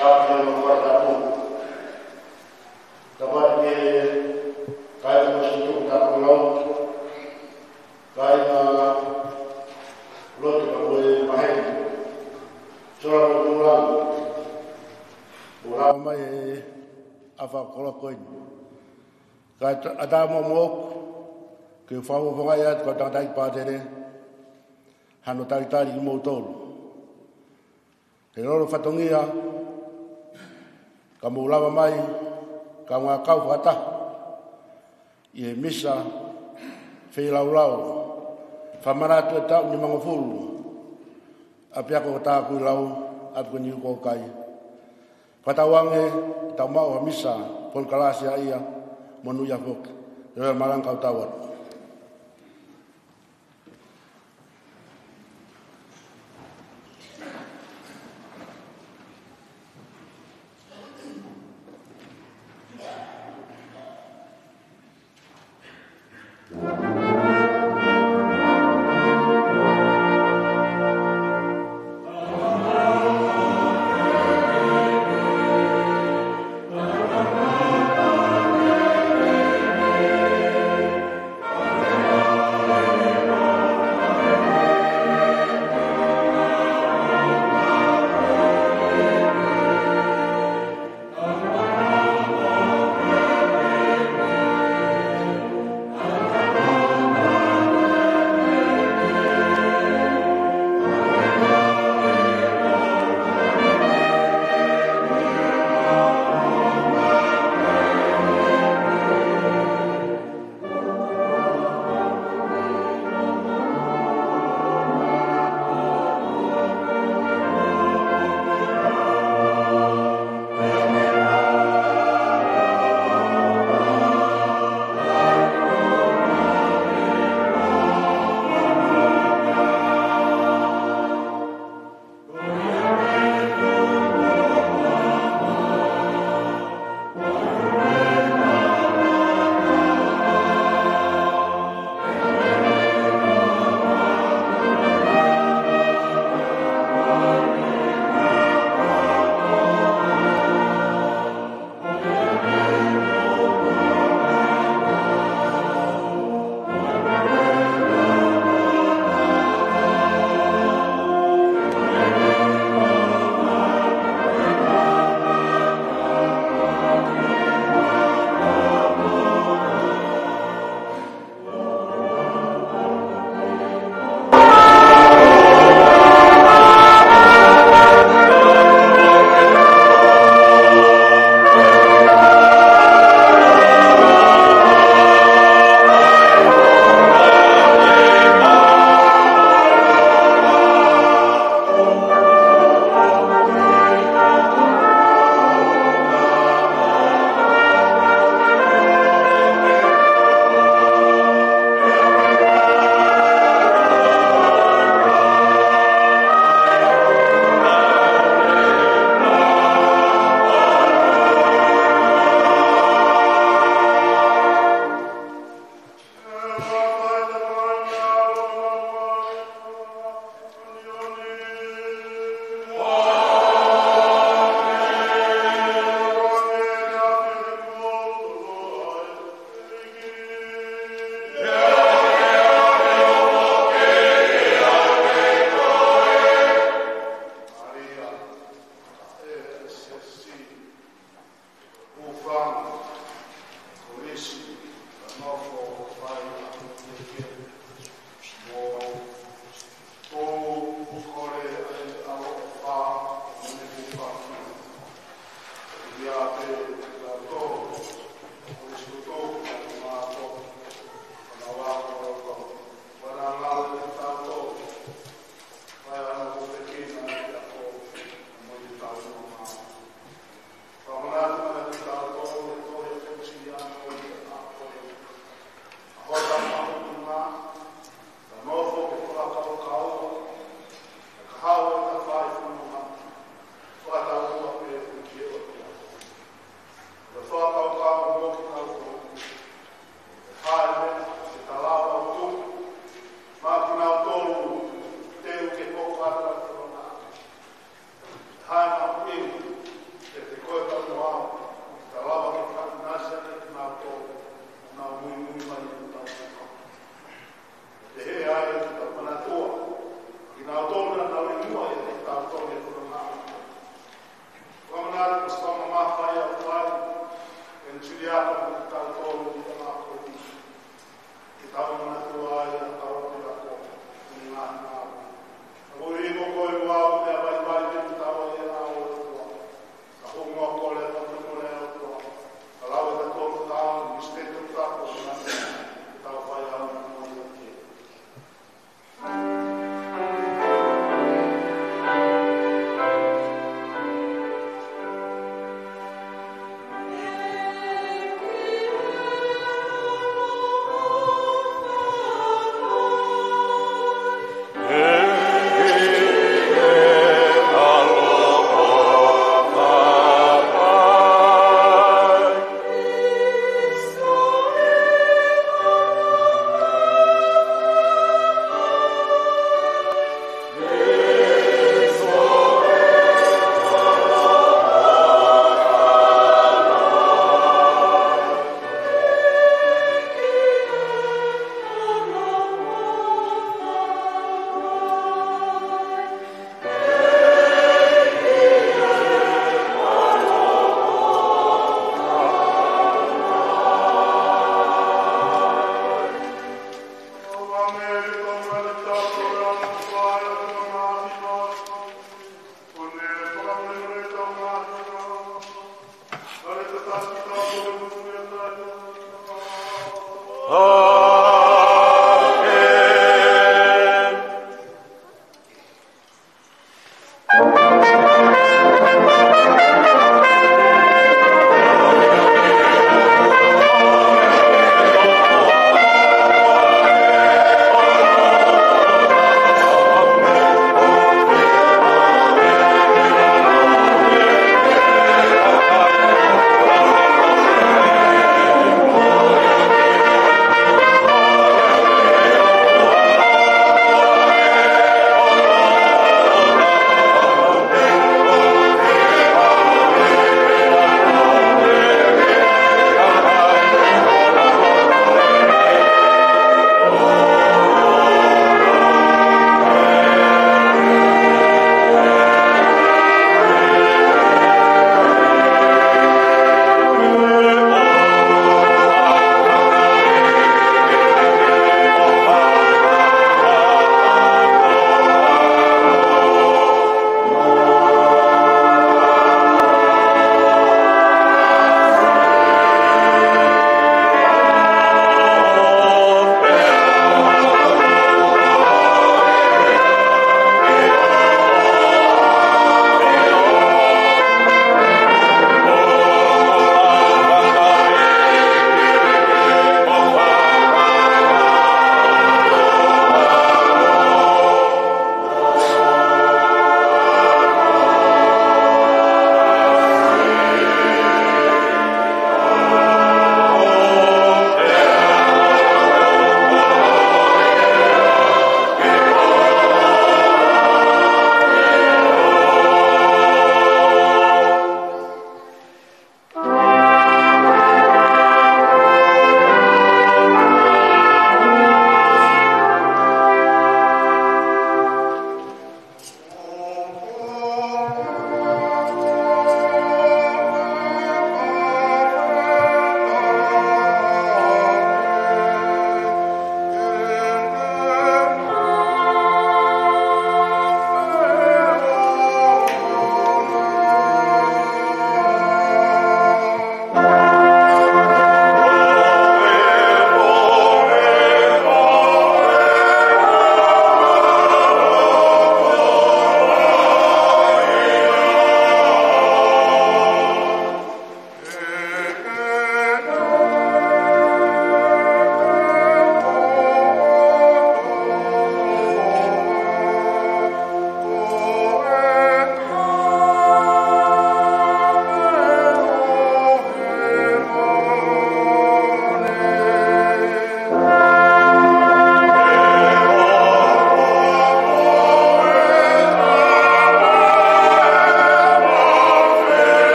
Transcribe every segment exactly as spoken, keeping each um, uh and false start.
Tāpuni mo fakatapu. Tāpuni ki he kāinga Mōsese Tuʻu Tāpuni Lau, kāinga lotu ka mo e maheni. Sola mo e kūlangi. ʻO lava mai he ʻaho fakaloko ko eni. Kae ʻatā muʻa moʻoku ke u fakafofongaʻi atu kau tangataʻeiki pātele, hano talitali kimoutolu. He lolo fatongia, ka mou lava mai, ka ngā kau fakataha ʻi he misa feilaulau, fakamanatu e taʻu nimangofulu ʻapiako ko Tākuilau, ʻapi ko Niukokai. Fakatauange ʻetau maʻu ha misa ponokalasia ia, monūʻia foki. Lelei malanga kau tau atu.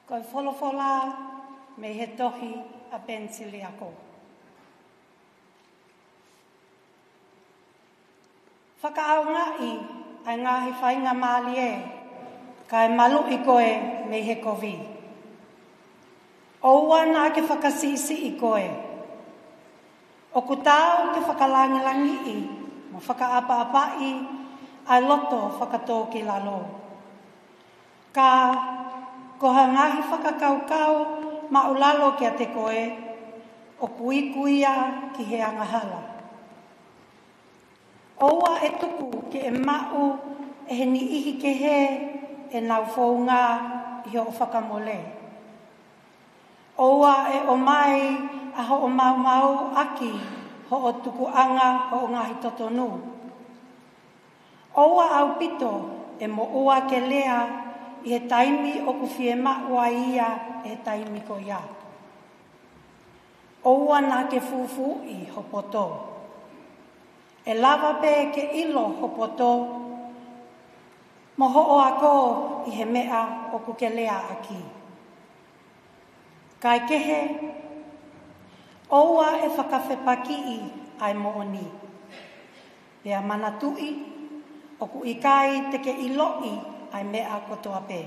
Ko e folofola mei he tohi ʻa Penisiliako. Fakaʻaongaʻi ʻa e ngaahi faingamālie, kae maluʻi koe mei he kovi. ʻOua naʻa ke fakasiʻisiʻi koe. ʻOku taau ke fakalangilangiʻi mo fakaʻapaʻapaʻi ʻa e loto fakatōkilalo. Ka ko ha ngaahi fakakaukau māʻulalo kiate koe, ʻoku iku ia ki he angahala. ʻOua ʻe tuku ke ʻe maʻu ʻe he niʻihi kehe ʻenau founga ʻi hoʻo fakamole. ʻOua ʻe ʻomai ʻa hoʻo maumauʻaki hoʻo tukuʻanga hoʻo ngaahi totonu. ʻOua ʻaupito ʻe moʻua ke lea ʻi he taimi ʻoku fiemaʻu ai ia ʻe he taimi ko ia. ʻOua naʻa ke fufuuʻi ho poto. ʻE lava pē ke ʻilo ho poto mo hoʻo ako ʻi he meʻa ʻoku ke leaʻaki. Kae kehe, ʻoua ʻe fakafepakiʻi ʻa e moʻoni. Pea manatuʻi, ʻoku ʻikai te ke ʻiloʻi ʻa e meʻa kotoa pē.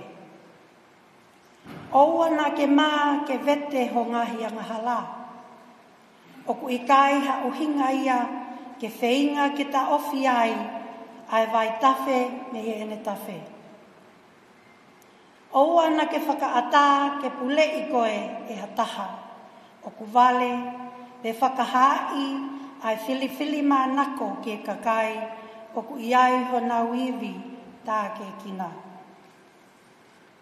ʻOua naʻa ke mā ke vete ho ngaahi angahala. ʻOku ʻikai ha ʻuhinga ia ke feinga ke taʻofi ai ʻa e vaitafe mei heʻene tafe. ʻOua naʻa ke fakaʻatā ke puleʻi koe ʻe ha taha ʻoku vale pe fakahaaʻi ʻa e filifilimānako ki he kakai ʻoku ʻi ai honau ivi tākiekina.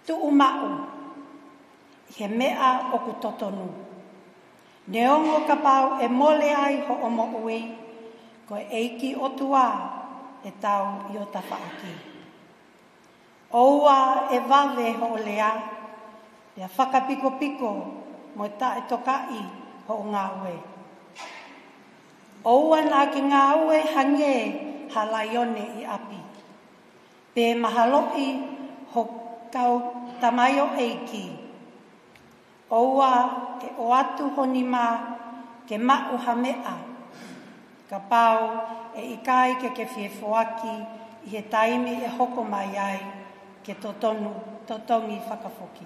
Tuʻu maʻu ʻi he meʻa ʻoku totonu. Neongo kapau ʻe mole ai hoʻo moʻui, ko e ʻEiki ʻOtua ʻe tau ʻi ho tafaʻaki. ʻOua ʻe vave hoʻo lea, pea fakapikopiko mo taʻetokaʻi hoʻo ngāue. ʻOua naʻa ke ngāue hangē ha laione ʻi ʻapi, pe mahaloʻi ho kau tamaioʻeiki. ʻOua ʻe ʻoatu ho nima ke maʻu ha meʻa, kapau ʻe ʻikai ke ke fie foaki ʻi he taimi ʻe hoko mai ai ke totonu, totongi fakafoki.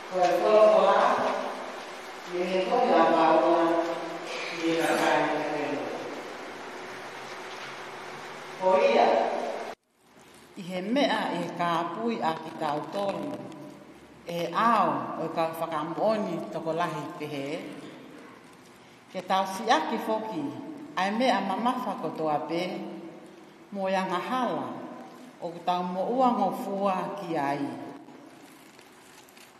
Ko e folofola mei he tohi ʻa Paula ki he kakai ʻEfesō. Ko ia, ʻi he meʻa ʻi he kāpui ʻa kitautolu ʻe he ʻao ʻo e kau fakamoʻoni tokolahi pehē, ke tau siʻaki foki ʻa e meʻa mamafa kotoa pē mo e angahala ʻoku tau moʻuangofua ki ai.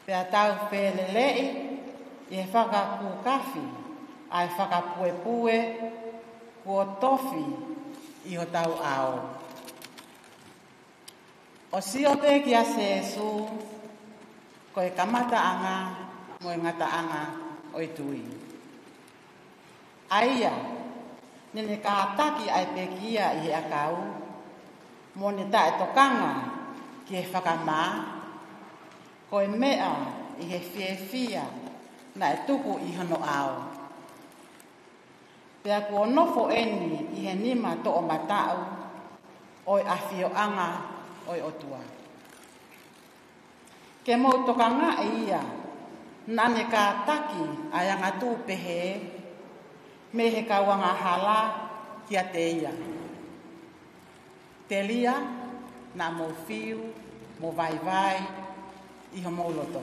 Pea tau feleleʻi ʻi he fakakūkafi ʻa e fakapuepue kuo tofi ʻi hotau ʻao, ʻo sio pē kia Sēsū, ko e kamataʻanga mo e ngataʻanga ʻo e tui. ʻA ia naʻa ne kātaki ʻa e pekia ʻi he ʻakau, mo ne taʻetokanga ki he fakamā, ko e meʻa ʻi he fiefia naʻe tuku ʻi hono ʻao. Pea kuo nofo eni ʻi he nima toʻomataʻu ʻo e ʻafioʻanga ʻo e ʻOtua. Ke mou tokangaʻi ia naʻa ne kātaki ʻa e angatuʻu pehē mei he kau angahala kiate ia. Telia naʻa mou fiu mo vaivai ʻi homou loto.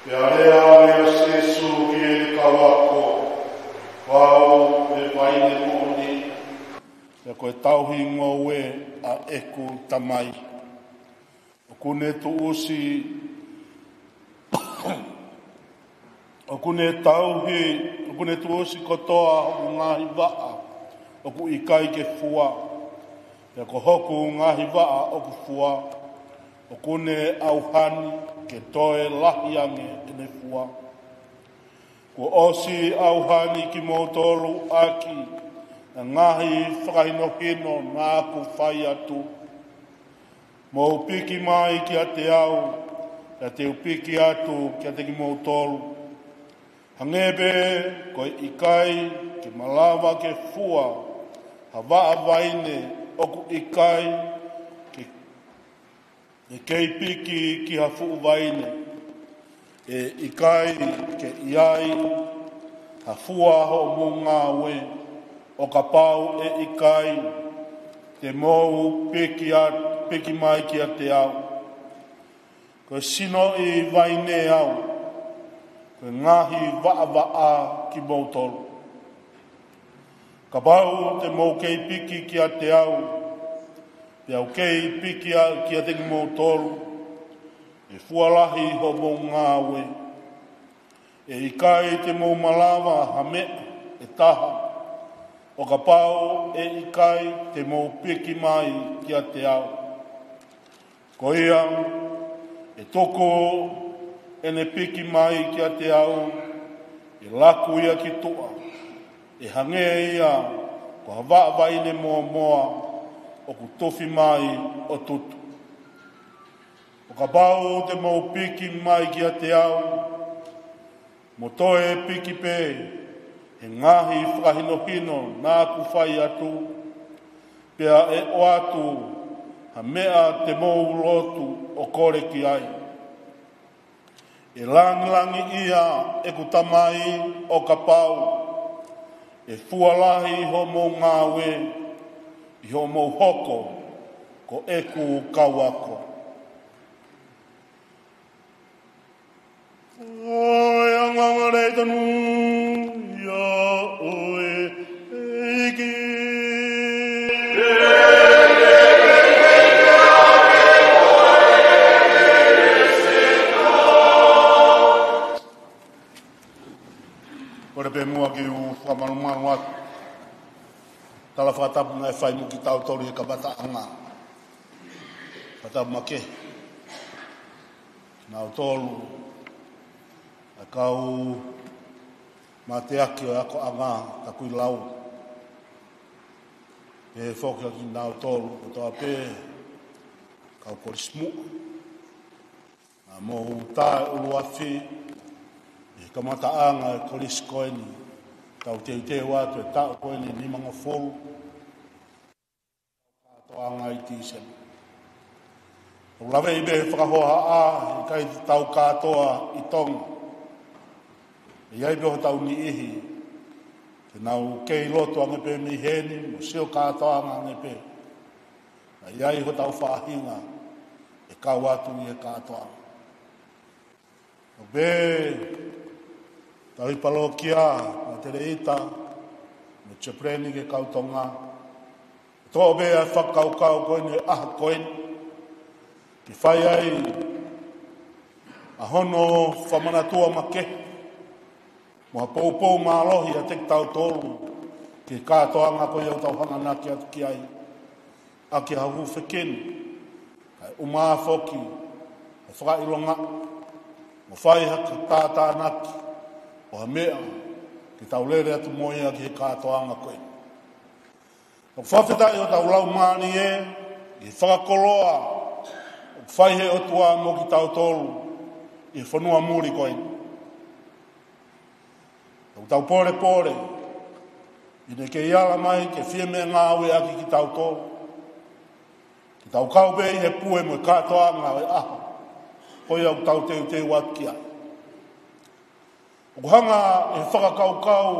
Pea lea ʻa Sēsū ki heʻene kau ako, Ko au ʻa e vaine moʻoni, pea ko e tauhi ngoue ʻa ʻeku Tamai. ʻOku ne tuʻusi, ʻoku ne tauhi, ʻoku ne tuʻusi kotoa hoku ngaahi vaʻa ʻoku ʻikai ke fua, pea ko hoku ngaahi vaʻa ʻoku fua, ʻoku ne ʻauha ni ke toe lahi ange ʻene fua. Kuo ʻosi ʻauha ni kimoutolu ʻaki ʻa e ngaahi fakahinohino naʻa ku fai atu. Mou piki mai kiate au, pea te u piki atu kiate kimoutolu. Hangē pē ko e ʻikai ke malava ke fua ha vaʻa vaine ʻoku ʻikai ke, ke kei piki ki ha fuʻu vaine, ʻe ʻikai ke ʻi ai ha fua hoʻomou ngāue, ʻo kapau ʻe ʻikai te mou piki a, piki mai kiate au. Ko e sinoʻi vaine au, ko e ngaahi vaʻavaʻa kimoutolu. Kapau te mou kei piki kiate au, peá u kei piki ʻa kiate kimoutolu, ʻe fua lahi hoʻomou ngāue. ʻE ʻikai te mou malava ha meʻa ʻe taha, ʻo kapau ʻe ʻikai te mou piki mai kiate au. Ko ia, ʻe tuku ʻene piki mai kiate au, ʻe laku ia ki tuʻa, ʻe hangē ia ko ha vaʻa vaine mōmoa ʻoku tufi mai ʻo tutu. ʻO kapau te mou piki mai kiate au, mo toe piki pē he ngaahi fakahinohino naʻá ku fai atu, pea ʻe ʻoatu ha meʻa te mou lotu ʻo kole ki ai. ʻE langilangiʻia ʻeku Tamai ʻo kapau ʻe fua lahi hoʻomou ngāue ʻi hoʻomou hoko ko ʻeku kau ako. ʻOi, ʻa e ngaahi lelei tonu ia ʻo e ʻEiki. Kole pē muʻa ke u fakamalumalu atu. Tala fakatapu naʻe fai mo kitautolu he kamataʻanga. Fakatapu makehe. Kinautolu ʻa e kau mateaki ʻo e akoʻanga Takuilau. Pehē foki ʻa kinautolu kotoa pē kau kolisi muʻa. Naʻa mou taʻe ʻuluafi he kamataʻanga e kolisi ko eni, tau teuteu atu e taʻu ko eni nimangofulu. Kātoanga ʻi Tīsema. ʻOku laveʻi pē he fakahohaʻa, ʻikai te tau kātoa ʻi Tonga. ʻE ʻi ai pē hotau niʻihi te nau kei lotu ange pē mei heni, mo sio kātoanga ange pē. ʻE ʻi ai hotau faʻahinga ʻe kau atu ʻi he kātoanga. ʻO pē tauhi palokia, mo Teleita, mo Chaplain ki he kau Tonga. Toʻo pē ʻa e fakakaukau ko eni ʻa e ʻaho ko eni, ke fai ai ʻa hono fakamanatua makehe, mo ha poupou mālohi ʻiate kitautolu ki he kātoanga ko ia ʻoku tau hanganaki atu ki ai. ʻA ki ha hū fekeni, kae ʻumaʻā foki ʻa e fakaʻilonga, mo fai ha tātānaki ʻo ha meʻa ke tau lele atu mo ia ki he kātoanga ko eni. ʻOku fakafetaʻi hotau laumālie ʻi he fakakoloa ʻoku fai he ʻOtua mo kitautolu ʻi he fonua muli ko eni. ʻOku tau pōlepole ʻi heʻene kei ala mai ke fie meʻangāueʻaki kitautolu, ke tau kau pē ʻi he pue mo e kātoanga ʻo e ʻaho ko ia ʻoku tau teuteu atu ki ai. ʻOku hanga ʻe he fakakaukau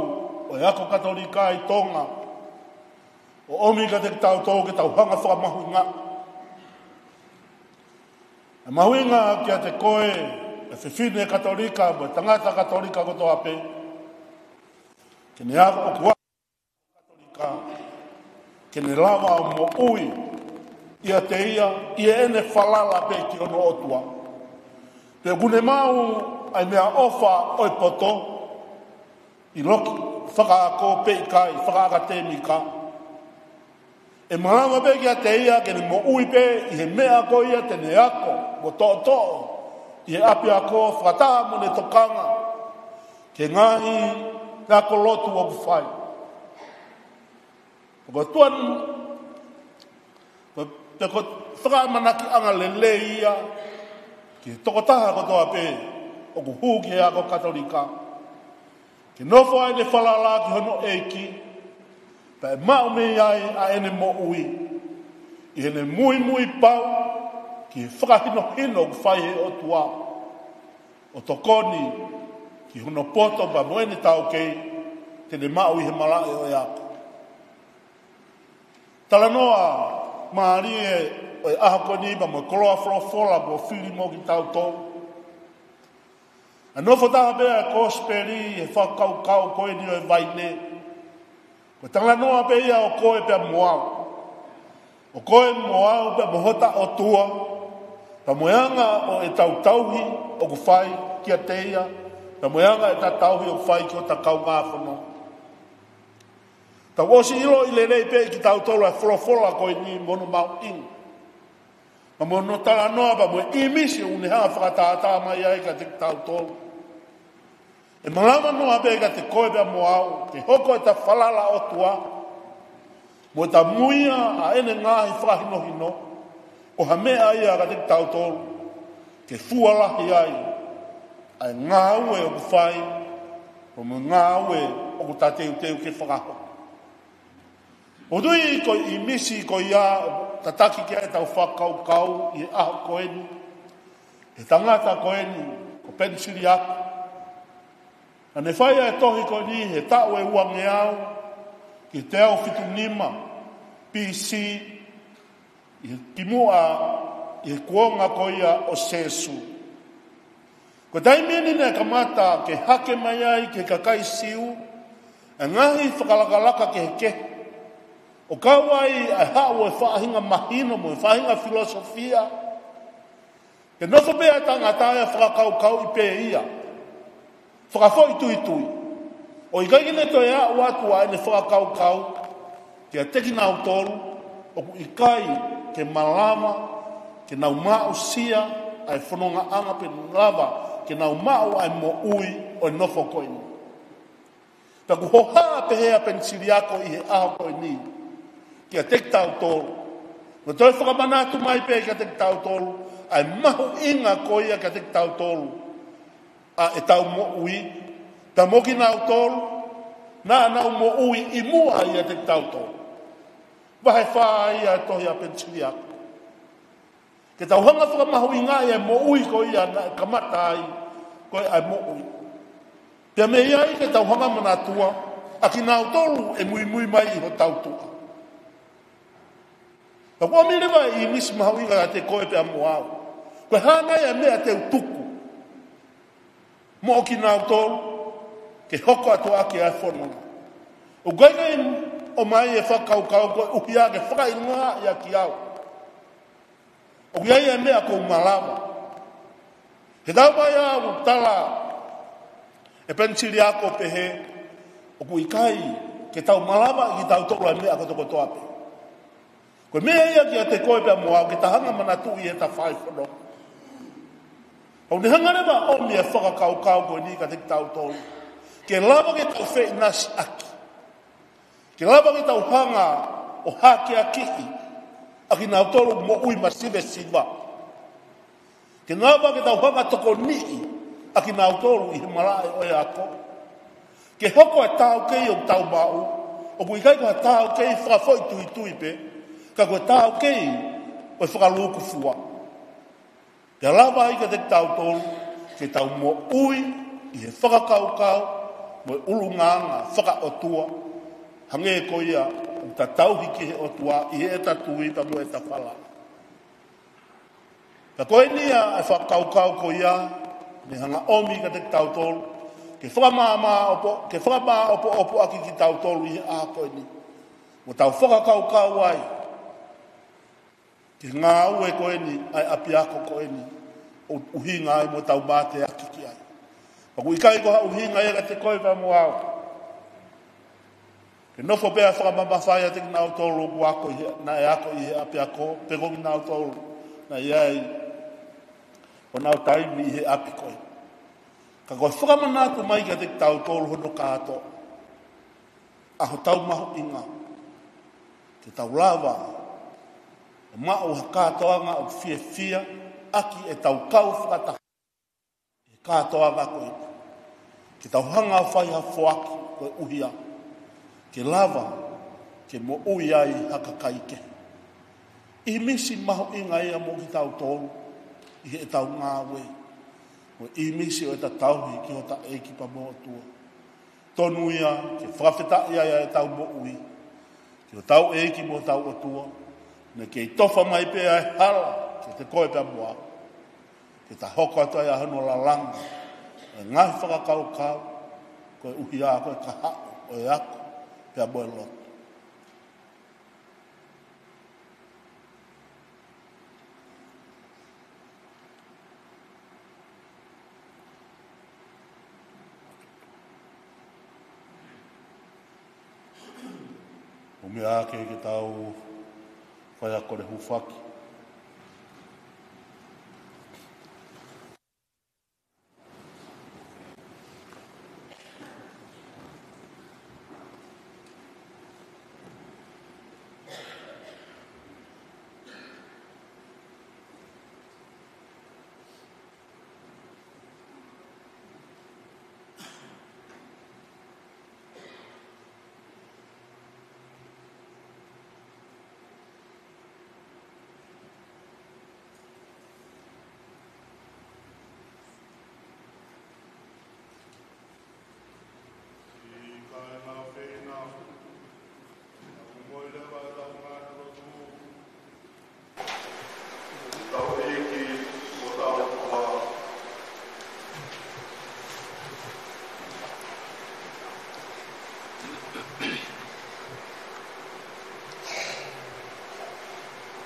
ʻo e ako Katolika ʻi Tonga ʻo ʻomi kiate kitautolu ke tau hanga fakamahuʻinga. ʻE mahuʻinga kiate koe, ʻe fefine Katolika, mo e tangata Katolika kotoa pē, ke ne ako ʻoku Katolika, ke ne lava ʻo moʻui ʻiate ia ʻi heʻene falala pē ki hono ʻOtua. Pe ʻoku ne maʻu ʻa e meʻaʻofa ʻo e poto ʻi loki fakaako pe ʻikai, fakaʻakatemika. ʻE malava pē kiate ia ke ne moʻui pē ʻi he meʻa ko ia te ne ako mo toʻotoʻo ʻi he ʻapiako fakataha mo ʻene tokanga ki he ngaahi ako lotu ʻoku fai. Ko e tuʻu, ko e, ko e fakaʻamanakiʻanga lelei ia ki he tokotaha kotoa pē ʻoku hū ki he ako Katolika, ke nofo ʻa ʻene falala ki hono ʻEiki, pea ʻe maʻu mei ai ʻa ʻene moʻui, ʻi heʻene muimui pau ki he fakahinohino ʻoku fai he ʻOtua, ʻo tokoni ki hono poto pea mo ʻene taukei te ne maʻu ʻi he malaʻe ʻo e ako. Talanoa mālie ʻo e ʻaho ko eni pea mo e koloa folofola kuo fili mo kitautolu. ʻA e nofo taha pē ʻa e kosipeli he fakakaukau ko eni ʻo e vaine. Ko e talanoa pē ia ʻo koe pea mo au. ʻO koe mo au pea mo hota ʻOtua. Pea mo e anga ʻo ʻetau tauhi ʻoku fai kiate ia. Pea mo e anga ʻetau tauhi ʻoku fai ki hota kaungā fononga. Tau ʻosi ʻiloʻi lelei pē ʻe kitautolu ʻa e folofola ko eni mo hono mahuʻinga. Pea mo hono talanoa pea mo e ʻīmisi ʻoku ne hanga fakatātā mai ai kiate kitautolu. ʻE malava noa pē kiate koe pea mo au, ke hoko ʻeta falala ʻOtua. Mo ʻeta muia ʻa ʻene ngaahi fakahinohino, ʻo ha meʻa ia kiate kitautolu, ke fua lahi ai, ʻa e ngāue ʻoku fai, ʻo mo e ngāue ʻoku ta teuteu ke fakahoko. ʻOku ou tui ko e ʻīmisi ko ia ʻoku tataki ki ai ʻetau fakakaukau ʻi he ʻaho ko eni, he tangata ko eni, ko Penisiliaku. Naʻa ne fai ʻa e tohi ko eni he taʻu ʻe uangeau ki he teau fitu nima B C, ʻi he kimuʻa ʻi he kuonga ko ia ʻo Sēsū. Ko e taimi eni naʻe kamata ke hake mai ai ki he kakai Siu ʻa e ngaahi fakalakalaka kehekehe, ʻo kau ai ʻa e haʻu ʻo e faʻahinga mahino mo e faʻahinga filosofia. Ke nofo pē ʻa e tangata ia ʻo fakakaukauʻi pē ia, fakafoʻituitui, ʻo ʻikai ke ne toe aʻu atu ʻa ʻene fakakaukau kiate kinautolu ʻoku ʻikai ke malava ke nau aʻusia ʻa e fonongaʻanga pe malava ke nau maʻu ʻa e moʻui ʻo e nofo ko eni. Pea ʻoku hohaʻa pehē ʻa Penisiliaku ʻi he ʻaho ko eni kiate kitautolu. Mo toe fakamanatu mai pē kiate kitautolu ʻa e mahuʻinga ko ia kiate kitautolu ʻa ʻetau moʻui, pea mo kinautolu naʻa nau moʻui ʻi muʻa ʻiate kitautolu. Vahe fā ia ʻa e tohi ʻa Penisiliaku. Ke tau hanga fakamahuʻingaʻi ʻa e moʻui ko ia naʻe kamata ai ko e ʻa e moʻui. Pea mei ai ke tau hanga manatua ʻa kinautolu ʻe muimui mai ʻi hotau tuʻa. Pea ʻoku ʻomi leva e ʻīmisi mahuʻinga kiate koe pea mo au. Ko e hā nai ʻa e meʻa te u tuku moʻo kinautolu ke hoko atu ʻaki ʻa e fononga? ʻOku ʻikai ke ʻomai e fakakaukau koeʻuhi ke fakaʻilongaʻi ʻaki au ʻoku ʻi ai e meʻa ʻoku ou malava. He taimi ʻoku tala ʻe Penisiliaku ʻo pehē, ʻoku ʻikai ke tau malava ʻe kitautolu ʻa e meʻa kotokotoa pē. Ko e meʻa ia kiate koe pea mo au ke ta hanga manatuʻi ʻi heʻeta fai fononga. ʻOku ne hanga leva ʻo ʻomi e fakakaukau ko eni kiate kitautolu ke lava ke tau feʻinasiʻaki. Ke lava ke tau hanga ʻo hākeakiʻi ʻa kinautolu moʻui masivesiva. Ke lava ke tau hanga tokoniʻi ʻa kinautolu ʻi he malaʻe ʻo e ako. Ke hoko e taukei ʻoku tau maʻu, ʻoku ʻikai ko ha taukei fakafoʻituitui pē, ka ko e taukei ʻo e fakalūkufua. Pea lava ai kiate kitautolu ke tau moʻui ʻi he fakakaukau mo e ʻulungaanga fakaʻotua, hangē ko ia ʻoku ta tauhi ki he ʻOtua ʻi heʻeta tui pea mo ʻeta falala. Pea ko eni ia e fakakaukau ko ia ne hanga ʻomi kiate kitautolu ke fakamāmā opo, ke fakamāʻopoʻopo ʻaki kitautolu ʻi he ʻaho ko eni, mo tau fakakaukau ai ki he ngāue ko eni ʻa e ʻapiako ko eni ʻoku ʻuhinga ai mo tau mateaki ki ai. Pea ʻoku ʻikai ko ha ʻuhinga ia kiate koe pea mo au ke nofo pē ʻo fakamamafaʻi ʻiate kinautolu ʻoku ako ʻi he, naʻe ako ʻi he ʻapiako, pe ko kinautolu naʻe ʻi ai honau taimi ʻi he ʻapi ko ē. Ka ko e fakamanatu mai kiate kitautolu hono kātoa ʻa hotau mahuʻinga ke tau lava ʻo maʻu ha kātoanga ʻoku fiefia ʻaki ʻetau kau fakataha he kātoanga ko ē. Ke tau hanga ʻo fai ha foaki koeʻuhi ke lava ke moʻui ai ha kakai kehe. ʻImisi mahuʻinga ia mo kitautolu ʻi heʻetau ngāue, mo e ʻimisi ʻo ʻeta tauhi ki hota ʻEiki pea mo e ʻOtua. Tonu ia ke fakafetaʻi ai ʻetau moʻui ki hotau ʻEiki mo hotau ʻOtua, naʻe kei tofa mai pē ʻa e hala kiate koe pea mo au, ke ta hoko atu ai ʻa hono lalanga ʻo e ngaahi fakakaukau, koeʻuhi ko e kahaʻu ʻo e ako, pea mo e lotu. ʻOmai ke, ke tau fai ʻa e kole hūfaki.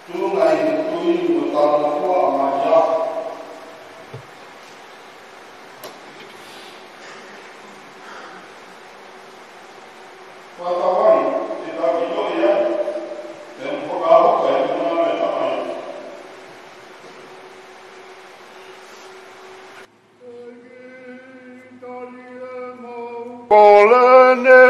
Tuʻunga ʻi he tui mo e talangofua ʻa Malia. Fakatauange te tau ʻiloʻi ai, te u fakahoko e tuna me tamai. Kolene.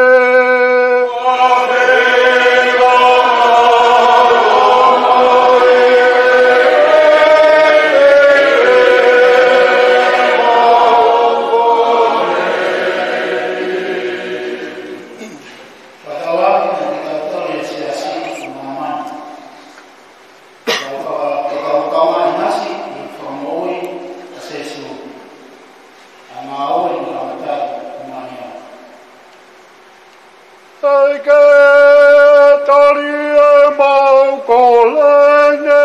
Fakatauange te tau tali e siasi ʻo māmani. Ke tau faka-, ke tau taumaʻi nasi ʻi he fakamoʻui ʻa Sēsū. ʻA e ngāue ʻo e tangata ʻi māmani. ʻEiki, tali ʻemau kolene.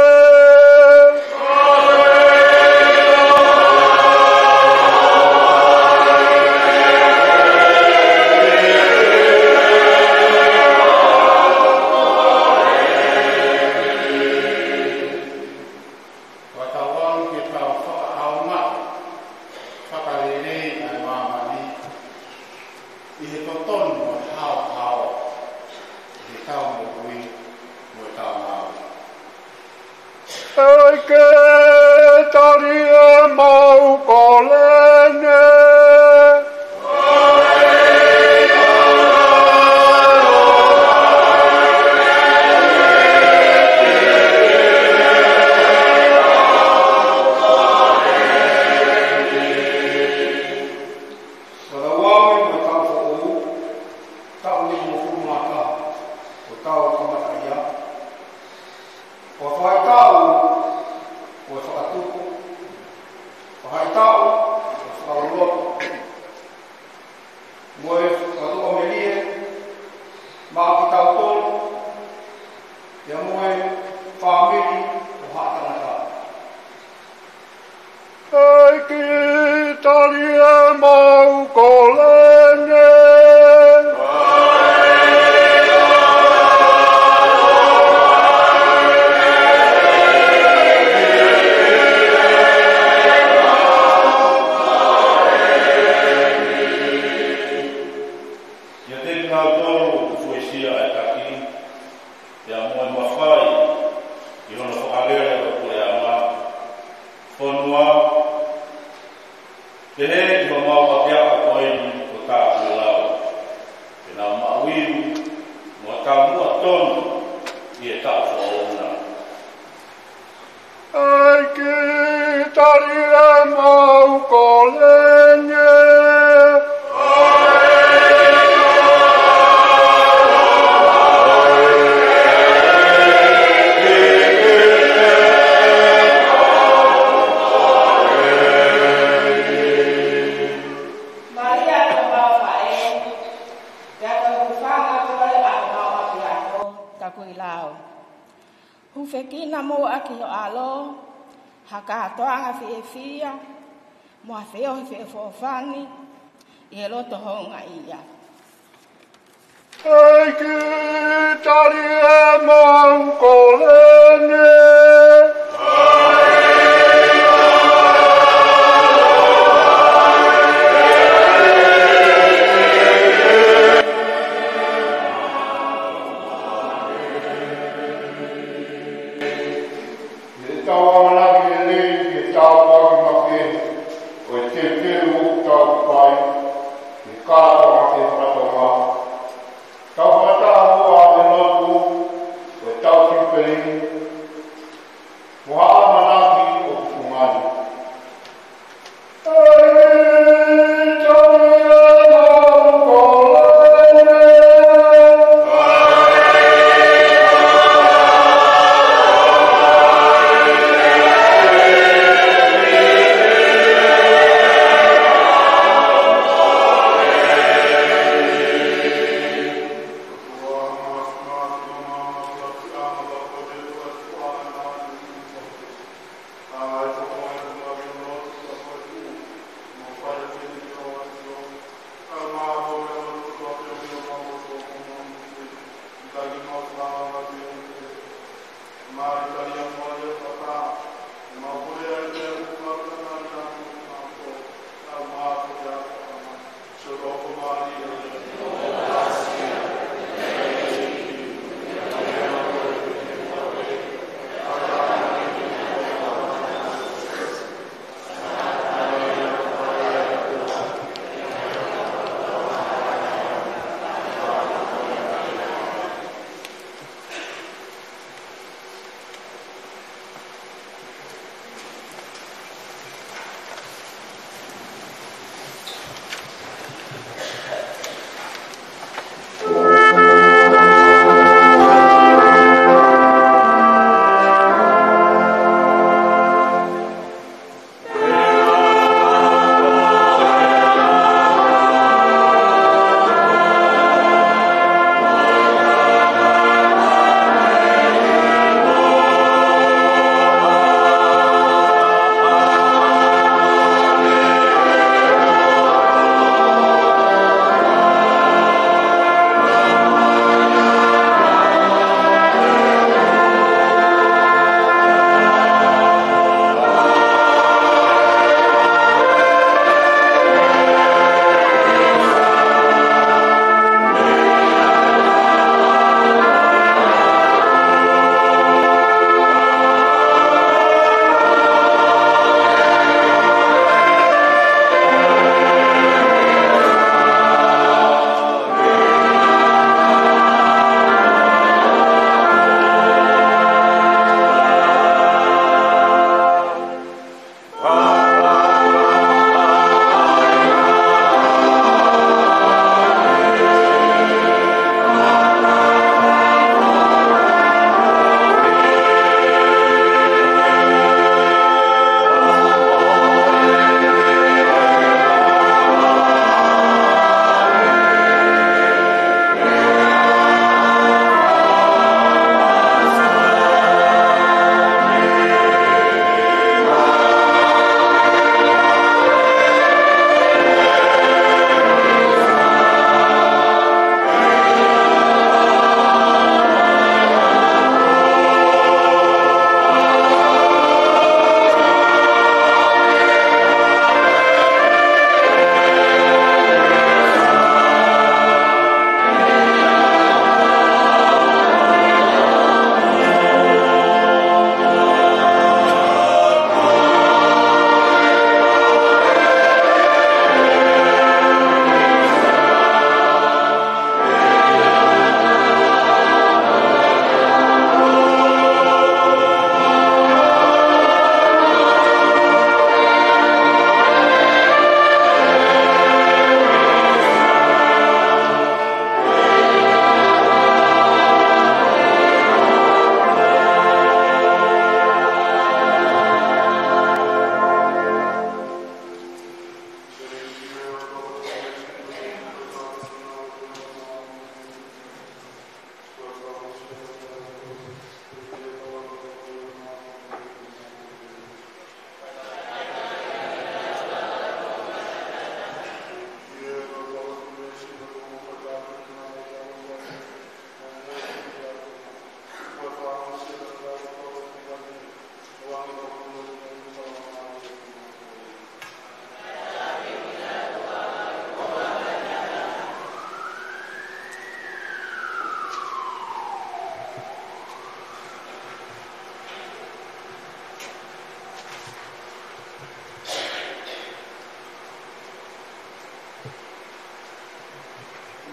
Fakatauange ke tau fakaʻaongaʻi fakalelei ʻa e māmani ʻi he totonu mo e haohaoa ʻi heʻetau moʻui mo ʻetau ngāue. ʻEiki, tali ʻemau kolene. Fakatauange ko e taʻu foʻou, taʻu nimangofulu mā taha, ko e taʻu kamataʻia, ko e faʻahitaʻu ko e fakatupu, faʻahitaʻu ko e fakaloloto, mo e fakatuʻamelie maʻa kitautolu, pea mo e fāmili ʻo haʻa tangata. ʻEiki, tali ʻemau kolene. ʻIate kinautolu ʻoku fuesia ʻa e taki, pea mo e mafai ʻi hono fakalele ʻo e puleʻanga fonua, pehē ki homau ʻapiako ko eni ko Tapuilau, ke nau maʻu ivi mo taumuʻa tonu ʻi he taʻu foʻou na. ʻEiki, tali ʻemau kolene. Malia ko homau faʻē, pea ko e hūfanga koe ʻa homau ʻapiako. Tapuilau. Hūfekina muʻa ki ho ʻAlo ha kātoanga fiefia mo ha feohi feʻofoʻofani ʻi he loto houngaʻia. ʻEiki, tali ʻemau kole ni. ʻI heʻetau ʻamanaki lelei ki he tāpuaki makehe ʻo e teuteu ʻoku tau fai, ʻi he kātoanga ki he fakatonga, tau fakataha muʻa ʻi he lotu ʻo ʻetau Siupeli, mo ha ʻamanaki ʻoku fungani.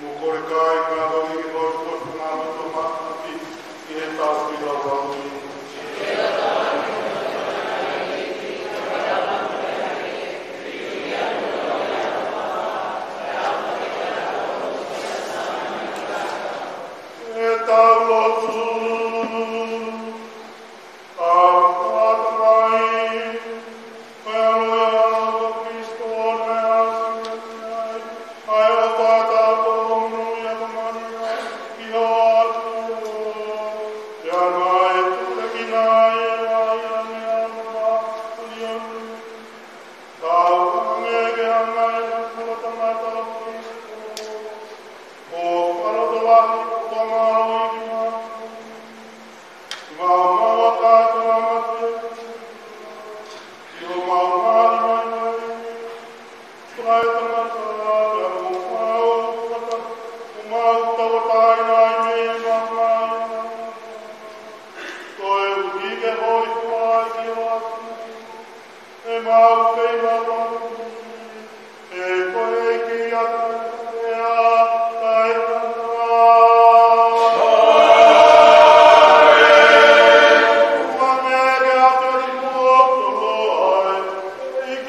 Mo kole kāinga, ko e hiki hoi kuo tuna mo to maki ki he tau ki lau lau ni. ʻE tau lotu. ʻA e Tamai, ko e ʻAlo ʻo Kalaisi, ko e ʻAlo ʻo Kalaisi, ʻa e ʻofa tapu mo e ʻofa ʻa Malia ki ho ʻAlo, ʻa ia naʻe tulekina ʻe he ʻAlo ʻo e ʻOtua, tauange ke hanga ʻe he Puleʻanga Tangata ʻo Kalaisi, ʻo fakaʻofoʻofa ʻi he mālohi ki māmani. Mau mau a kātoa mate. ʻI homau maʻu mai mai. Tulaʻi tangata, pea mo mau tangata, mo mau tauʻatāina ʻi he mau mai. Koeʻuhi ke hōifua ki ho ʻAlo. ʻE mau feiva pau. ʻE ko e ʻEiki ʻa e ʻea taʻengata. Kuo pau ke ʻafio ʻi muʻa ʻa e ʻEiki.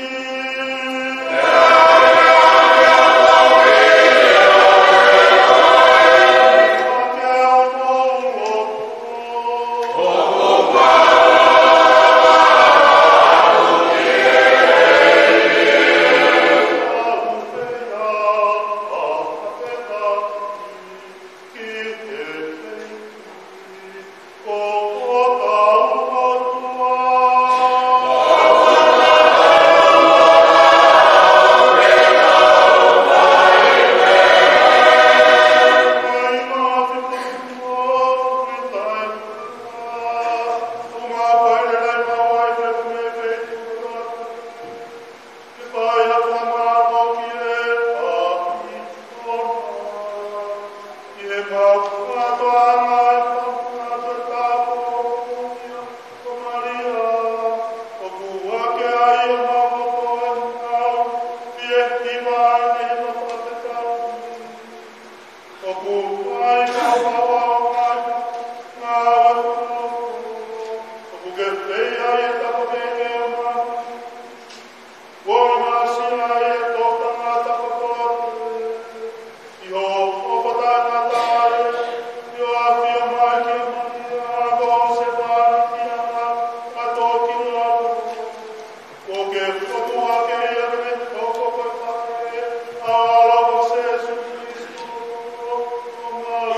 ʻOku fai pau pau ʻa e ngāue ʻoku ke fai ʻi he tapu kehekehe ʻo māmani. Kuo ʻinasi ʻa e tōʻonga tapu kotoa pē ʻi hoʻo ʻofa taʻengata, ʻi hoʻo ʻafio mai ki māmani, ʻa Siosefá ni, ʻa e tō ki ʻapi. ʻOku ke fokotuʻu hake ia ke ne hoko ko e Faʻē ʻa ho ʻAlo ko Sīsū Kalaisi, ko homau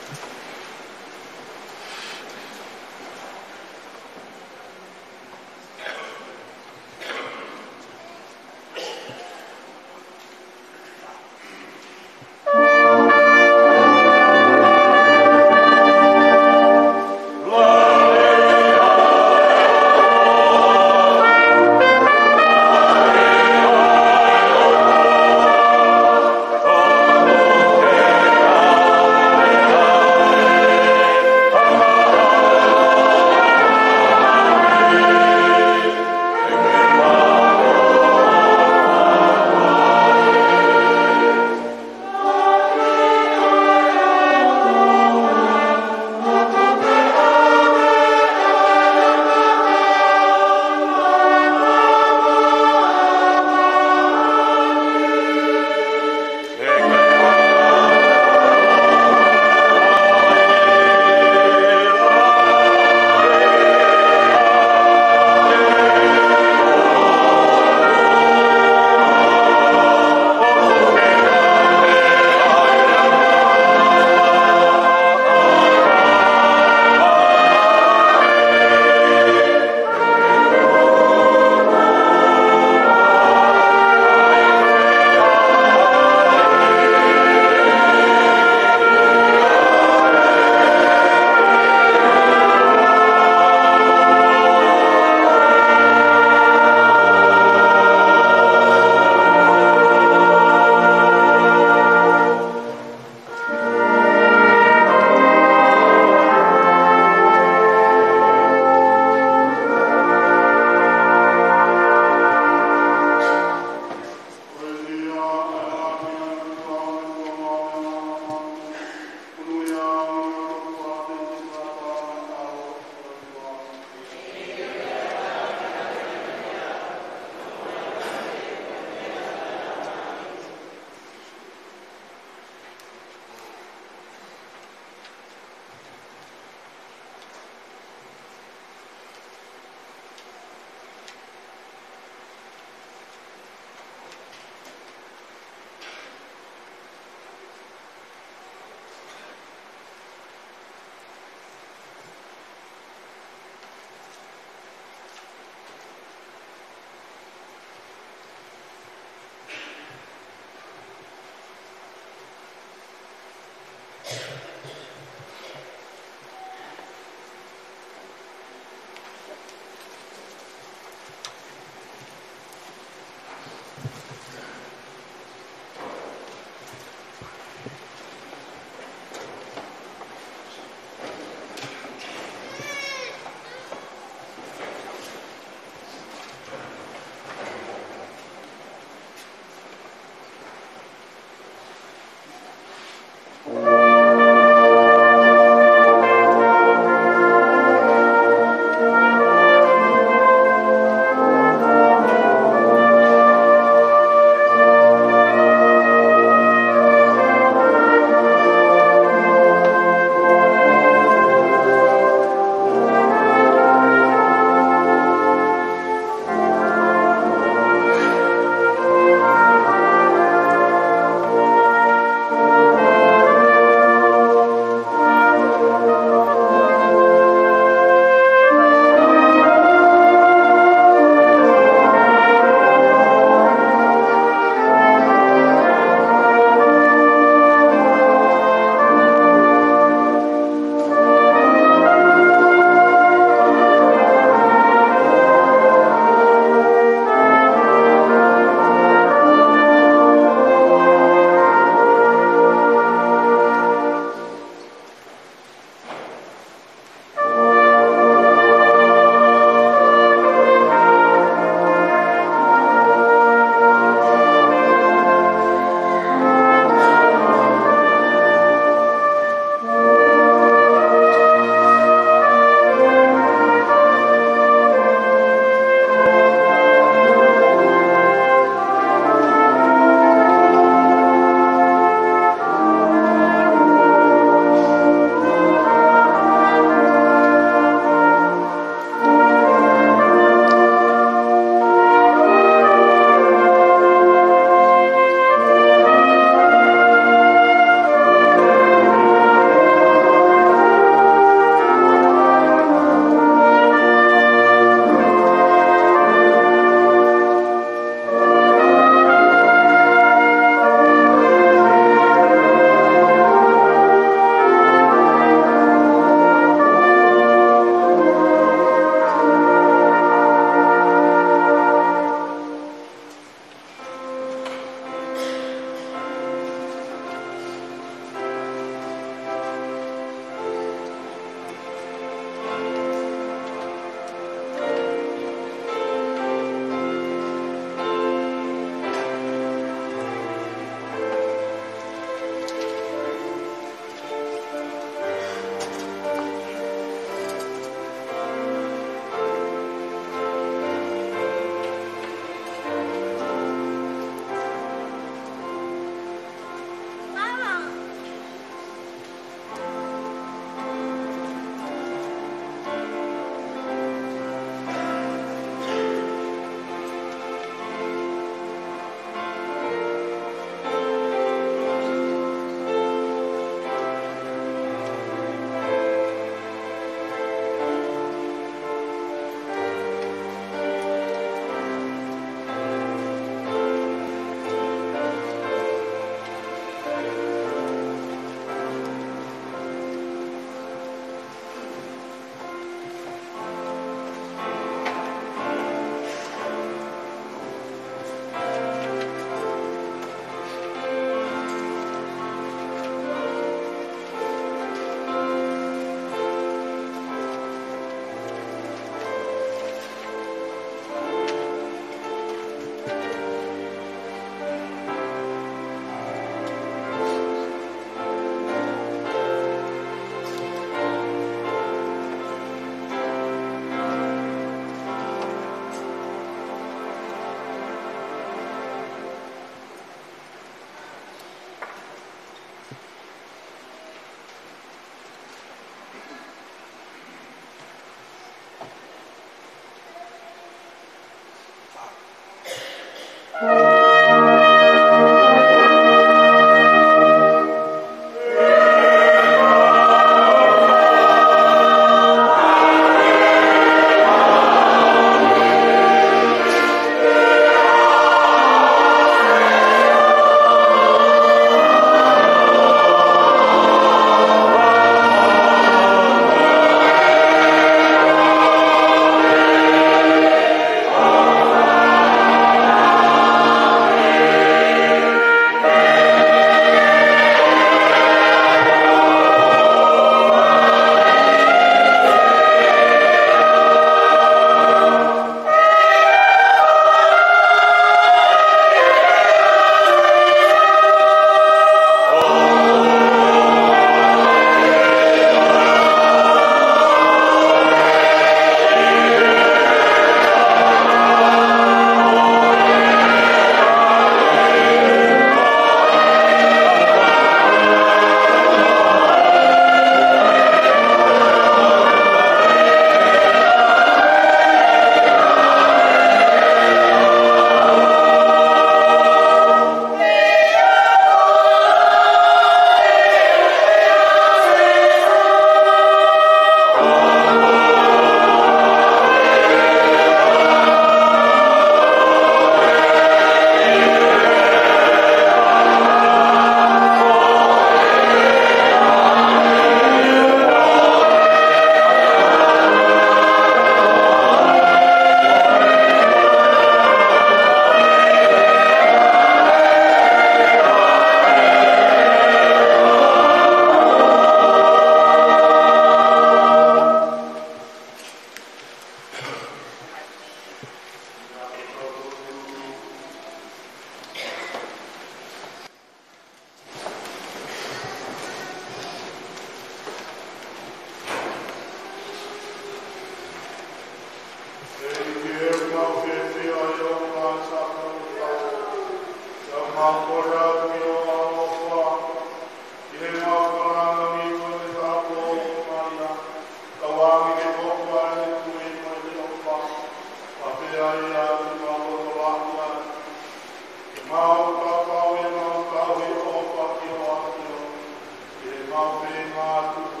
Mau pē ngā tuku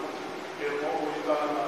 ke moʻui taha na